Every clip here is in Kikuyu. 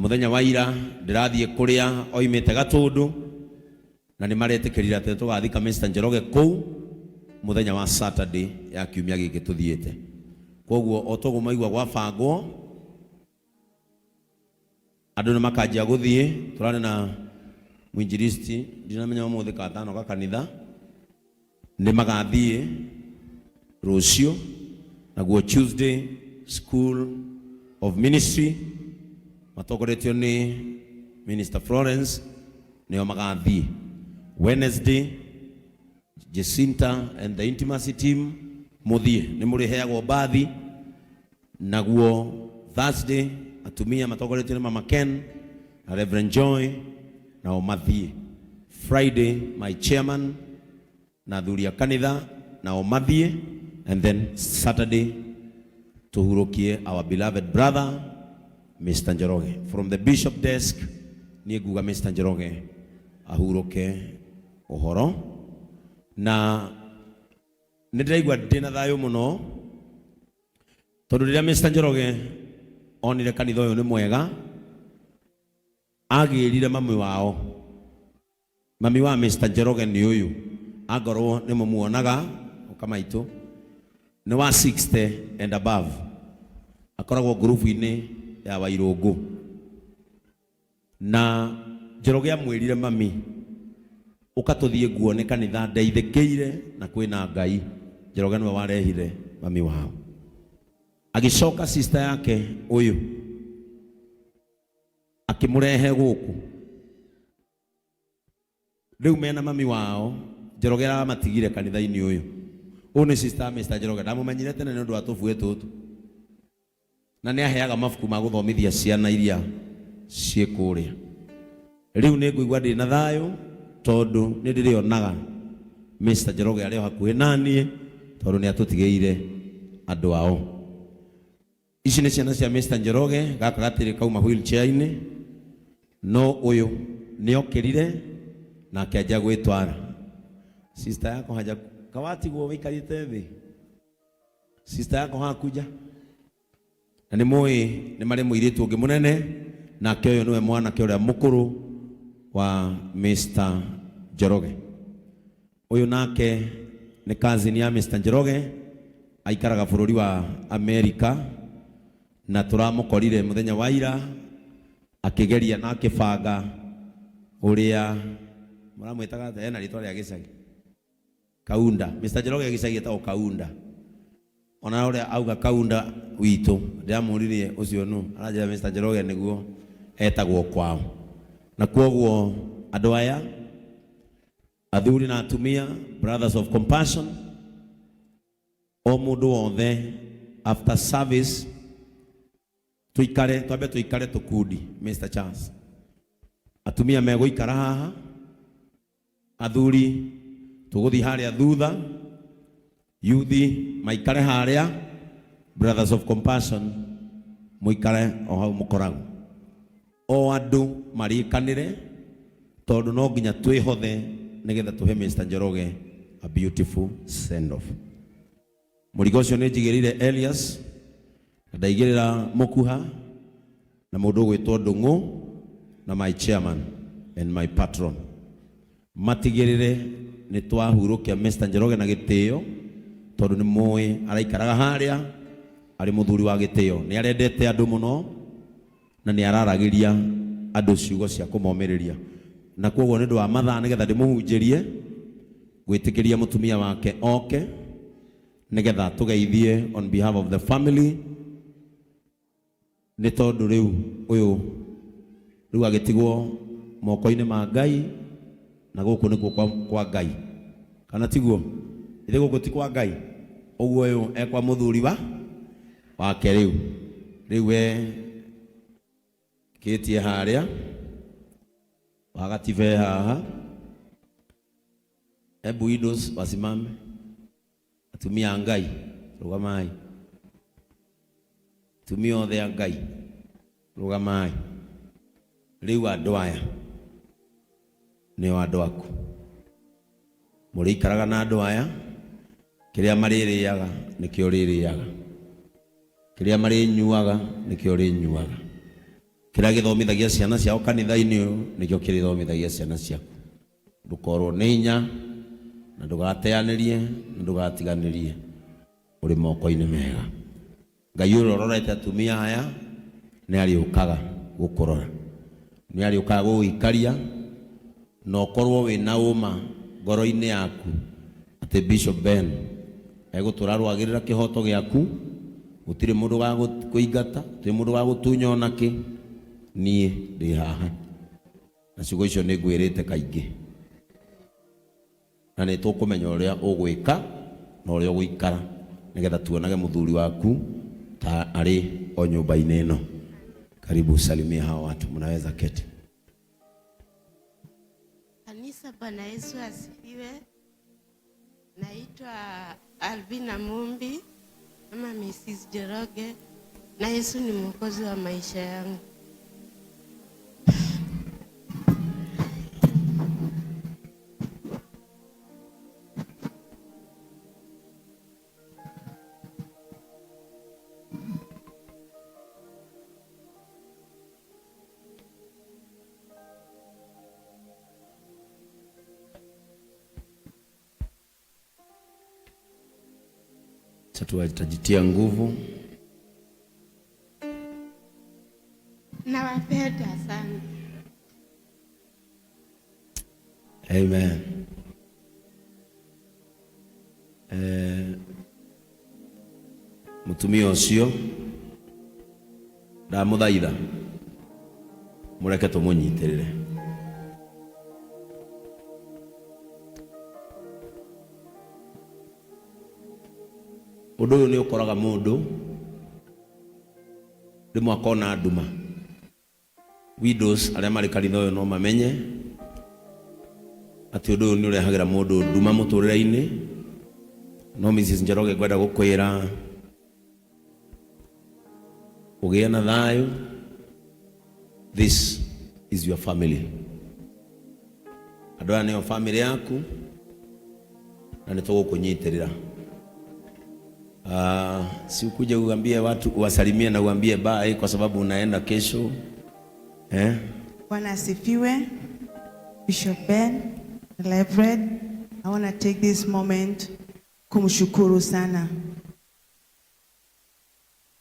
Mũthenya wa ira ndĩrathiĩ kũrĩa oimĩte Gatũndũ, na nĩ maretĩkĩrire atĩ tũgathika Mr. Njoroge kũu mũthenya wa Saturday ya kiumia gĩkĩ tũthiĩte. Koguo o toguo maigua gwabangwo, andũ nĩ makanjia gũthiĩ. Tũrarĩ na mwinjilisti, ndinamenya ũmũthĩ katanoka kanitha, nĩ magathiĩ rũciũ. Naguo Tuesday, School of Ministry matongoretio nĩ Minister Florence nĩo magathiĩ. Wednesday, Jacinta and the intimacy team mũthiĩ, nĩ mũrĩheagwo mbathi. Naguo Thursday, atumia matongoretio nĩ Mama Ken na Reverend Joy nao mathiĩ. Friday, my chairman na athuri a kanitha nao mathiĩ, and then Saturday tũhurũkie our beloved brother Mr. Njoroge. From the bishop desk, niĩ nguga Mr. Njoroge ahurũke ũhoro, na nĩ ndĩraigua ndĩna thayũ mũno, tondũ rĩrĩa Mr. Njoroge onire kanitha ũyũ nĩ mwega, agĩrire mami wao. Mami wa Mr. Njoroge nĩ ũyũ, angorwo nĩ mũmuonaga ũkamaitũ, nĩ wa 60 and above, akoragwo ngurubu-inĩ ya Wairũngũ. Na Njoroge amwĩrire, "Mami, ũka tũthiĩ nguone kanitha ndeithĩkĩire na kwĩna Ngai." Njoroge nĩwe warehire mami wao. Agĩcoka sister yake ũyũ akĩmũrehe gũkũ. Rĩu mena mami wao, Njoroge aramatigire kanitha-inĩ ũyũ. Ũyũ nĩ sister Mr. Njoroge, ndamũmenyire tene nĩ ũndũ wa tũbuĩ tũtũ, na nĩ aheaga mabuku ma gũthomithia ciana iria ciĩ kũrĩa. Rĩu nĩ ngũigua ndĩ na thayũ, tondũ nĩ ndĩrĩonaga Mr. Njoroge arĩ o hakuhĩ naniĩ, tondũ nĩ atũtigĩire andũ ao. Ici nĩ ciana cia Mr. Njoroge. Gaka gatirĩ kauma wheelchair-inĩ, no ũyũ nĩ okĩrire na akĩanjia gwĩtwara. Sister yako haja kawatigwo wĩikarĩte thĩ, sister yako hakuja. Na nĩ mũĩ nĩ marĩ mũirĩtu ũngĩ mũnene, nake ũyũ nĩwe mwanake ũrĩa mũkũrũ wa Mr. Njoroge. Ũyũ nake nĩ cousin ya Mr. Njoroge, aikaraga bũrũri wa Amerika, na tũramũkorire mũthenya wa ira akĩgeria na akĩbanga ũrĩa mũramwĩtaga atĩa, ena rĩtwa rĩa gĩcagi, Kaunda. Mr. Njoroge gĩcagi etagwo Kaunda. Ona ũrĩa auga Kaunda witũ, ndĩramũririe ũcio nũ, aranjĩra Mr. Njoroge nĩguo etagwo kwao. Na kwoguo andũ aya, athuri na atumia, Brothers of Compassion, o mũndũ wothe, after service tuikare, twambe tuikare tũkundi. Mr. Charles, atumia megũikara haha, athuri tũgũthiĩ harĩa thutha, yuthi maikare harĩa, Brothers of Compassion mũikare o hau mũkoragwo. O andũ marĩkanĩre, tondũ no nginya twĩhothe nĩgetha tũhe Mr. Njoroge a beautiful send off. Mũrigo ũcio nĩ njigĩrĩire Elias, na ndaigĩrĩra mũkuha na mũndũ ũgwĩtwo Ndung'u na my chairman and my patron, matigĩrĩre nĩ twahurũkia Mr. Njoroge na gĩtĩo, tondũ nĩ mũĩ araikaraga harĩa arĩ mũthuri wa gĩtĩo, nĩ arendete andũ mũno na nĩ araragĩria andũ ciugo cia kũmomĩrĩria. Na koguo nĩ ũndũ wa mathaa, nĩgetha ndĩmũhunjĩrie, gwĩtĩkĩria mũtumia wake oke nĩgetha tũgeithie on behalf of the family, nĩ tondũ rĩu ũyũ rĩu agĩtigwo moko-inĩ ma Ngai, na gũkũ nĩkuo kwa Ngai, kana tiguo? Ithe gũkũ ti kwa Ngai ũguo, ũyũ ekwa mũthuri wa wake. Rĩu we kĩtie harĩa wagatibe haha. Hebu widows wasimame, atumia a Ngai rũgamai, atumia othe a Ngai rũgamai. Rĩu andũ aya nĩo andũ aku, mũrĩikaraga na andũ aya. Kĩrĩa marĩrĩaga nĩkĩo ũrĩrĩaga, kĩrĩa marĩnyuaga nĩkĩo ũrĩnyuaga. Kĩrĩa gĩthomithagia ciana ciao kanitha-inĩ ũyũ nĩkĩo kĩrĩthomithagia ciana ciaku. Ndũkorwo nĩ hinya na ndũgateanĩrie na ndũgatiganĩrie, ũrĩ moko-inĩ mega. Ngai ũrĩa ũrorete atumia aya nĩ arĩũkaga gũkũrora, nĩ arĩũkaga gũgũikaria, na ũkorwo wĩna ũma ngoro-inĩ yaku atĩ Bishop Ben egũtũra arũagĩrĩra kĩhoto gĩaku. Gũtirĩ mũndũ ũgakũingata, gũtirĩ mũndũ ũgagũtunya onakĩ. Niĩ ndĩ haha na ciugo icio nĩ ngwĩrĩte kaingĩ, na nĩ tũkũmenya ũrĩa ũgwĩka na ũrĩa ũgũikara nĩgetha tuonage mũthuri waku ta arĩ o nyũmba-inĩ ĩno. Karibu salimia hawa watu, mnaweza keti. Kanisa, Bwana Yesu asifiwe. Naitwa Alvina Mumbi ama Mrs. Njoroge, na Yesu ni mwokozi wa maisha yangu. Tutajitia nguvu. Nawapenda sana. Amen. Mutumia ũcio ndamũthaitha mũreke tũmũnyitĩrĩre. Ũndũ ũyũ nĩ ũkoraga mũndũ rĩmwe akona nduma. Widows arĩa marĩ kanitha ũyũ no mamenye atĩ ũndũ ũyũ nĩ ũrehagĩra mũndũ nduma mũtũrĩre-inĩ. No Mrs. Njoroge ngwenda gũkwĩra ũgĩe na thayũ. This is your family. Andũ aya nĩo family yaku na nĩ tũgũkũnyitĩrĩra. Si ukuje uambie watu uwasalimie na uambie bye kwa sababu unaenda kesho. Bwana asifiwe. Bishop Ben, Reverend, I want to take this moment kumshukuru sana.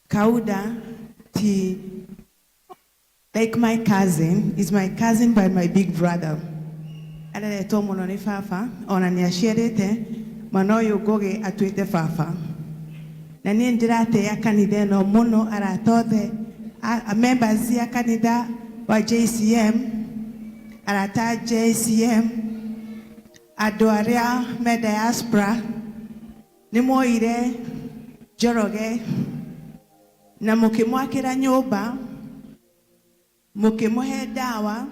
Kauda ti like my cousin, is my cousin by my big brother. Areretwo mũno nĩ baba, ona nĩ aciarĩte, mwana ũyũ Ngũgĩ atuĩte baba. Na niĩ nĩndĩratĩĩa kanitha ĩno mũno, arata othe, a members ya kanitha wa JCM, arata a JCM, andũ arĩa me diaspora, nĩ mwoire Njoroge na mũkĩmwakĩra nyũmba, mũkĩmũhe ndawa,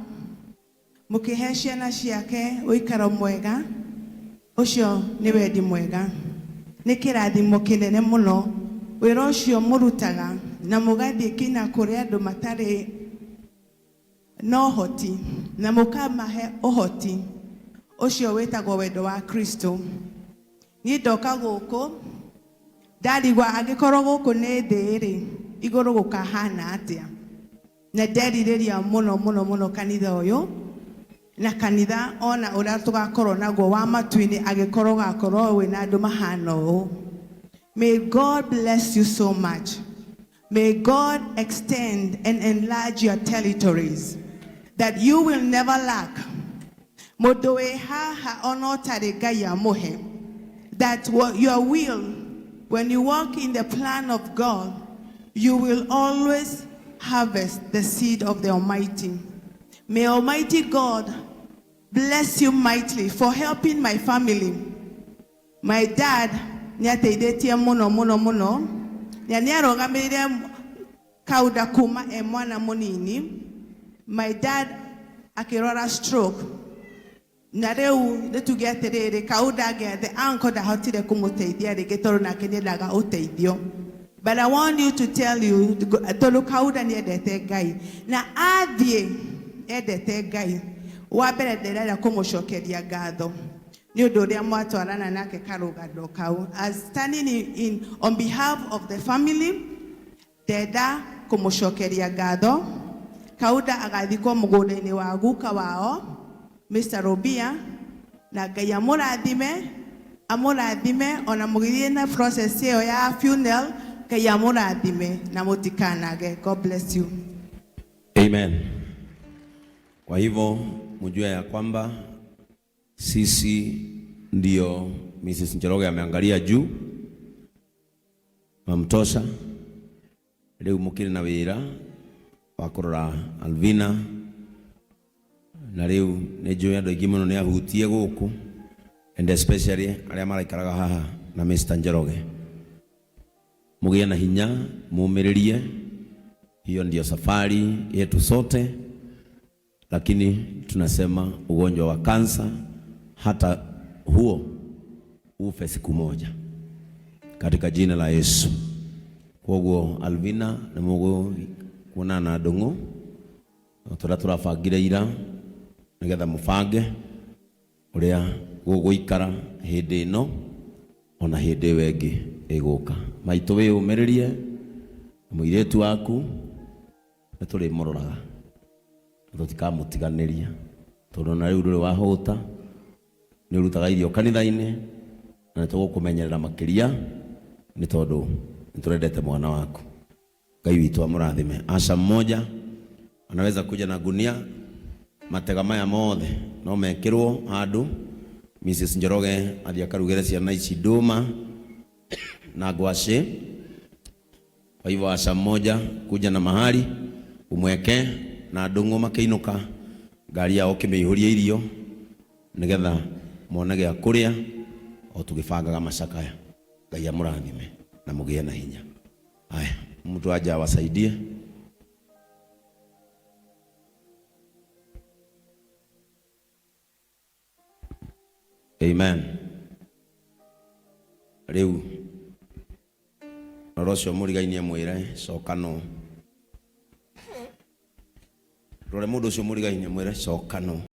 mũkĩhe ciana ciake ũikaro mwega. Ũcio nĩ wendi mwega, nĩ kĩrathimo kĩnene mũno. Wĩra ũcio mũrutaga na mũgathiĩ kinya kũrĩ andũ matarĩ na ũhoti na mũkamahe ũhoti, ũcio wĩtagwo wendo wa Kristo. Niĩ ndoka gũkũ ndarigwa angĩkorwo gũkũ nĩ thĩ rĩ, igũrũ gũkahana atĩa? Na nderirĩria mũno mũno mũno kanitha ũyũ na kanitha ona ũrĩa tũgakorwo naguo wa matu-inĩ, angĩkorwo ũgakorwo wĩna andũ mahana ũũ. May God bless you so much. May God extend and enlarge your territories, that you will never lack. Mũndũ wĩ haha ona ũtarĩ Ngai amũhe. That your will, when you walk in the plan of God, you will always harvest the seed of the Almighty. May Almighty God bless you mightily for helping my family. My dad nĩ ateithĩtie mũno mũno mũno, na nĩ arũgamĩrĩire Kauda kuma e mwana mũnini. My dad akĩrwara stroke, na rĩu nĩ tuge atĩrĩrĩ, Kauda angĩathe uncle ndahotire kũmũteithia rĩngĩ tondũ nake nĩendaga ũteithio. But I want you to tell you, tondũ Kauda nĩendete Ngai na athiĩ endete Ngai, wa mbere ndĩrenda kũmũcokeria ngatho nĩ ũndũ ũrĩa mwatwarana nake karũgano kau. As standing in on behalf of the family, ndenda kũmũcokeria ngatho. Kauda agathikwo mũgũnda-inĩ wa guka wao Mr. Robia, na Ngai amũrathime, amũrathime ona mũgĩthiĩ na process ĩyo ya funeral. Ngai amũrathime na mũtikanage. God bless you. Amen. Kwa hivyo mjue ya kwamba sisi ndio Mrs. Njoroge ameangalia juu mamtosha riu mukiri na wira wa kurora Alvina, na riu ni njui andu aingi muno ni ahutie guku, and especially aria maraikaraga haha na Mr. Njoroge. Mugie na hinya, mumiririe, hiyo ndio safari yetu sote, lakini tunasema ugonjwa wa kansa hata huo ufe siku moja katika jina la Yesu. Koguo Alvina nĩ mũgũkuonana na Ndũng'ũ tũrĩa tũrabangire ira nĩgetha mũbange ũrĩa gũgũikara hĩndĩ ĩno ona hĩndĩ ĩyo ĩngĩ ĩgũka. Maitũ wĩyũmĩrĩrie, mũirĩtu waku nĩ tũrĩmũroraga na tũtikamũtiganĩria, tondũ na rĩu ndũrĩ wahũta, nĩ ũrutaga irio kanitha-inĩ na nĩ tũgũkũmenyerera makĩria nĩ tondũ nĩ tũrendete mwana waku. Ngai witũ amũrathime. Asha mmoja anaweza kuja na gunia, matega maya mothe no mekĩrwo handũ Mrs. Njoroge athiĩ akarugĩre ciana ici ndũma na ngwacĩ. Kwa hivyo asha mmoja kuja na mahali umweke na Ndũng'ũ makĩinũka ngari yao ũkĩmĩihũria irio nĩgetha mone gĩa kũrĩa o tũgĩbangaga macakaya. Ngai amũrathime na mũgĩe na hinya. Haya, mtu aje awasaidie. Amen. Rĩu rora ũcio mũrigainie mwĩre coka no rore mũndũ ũcio mũrigainie mwĩre coka no.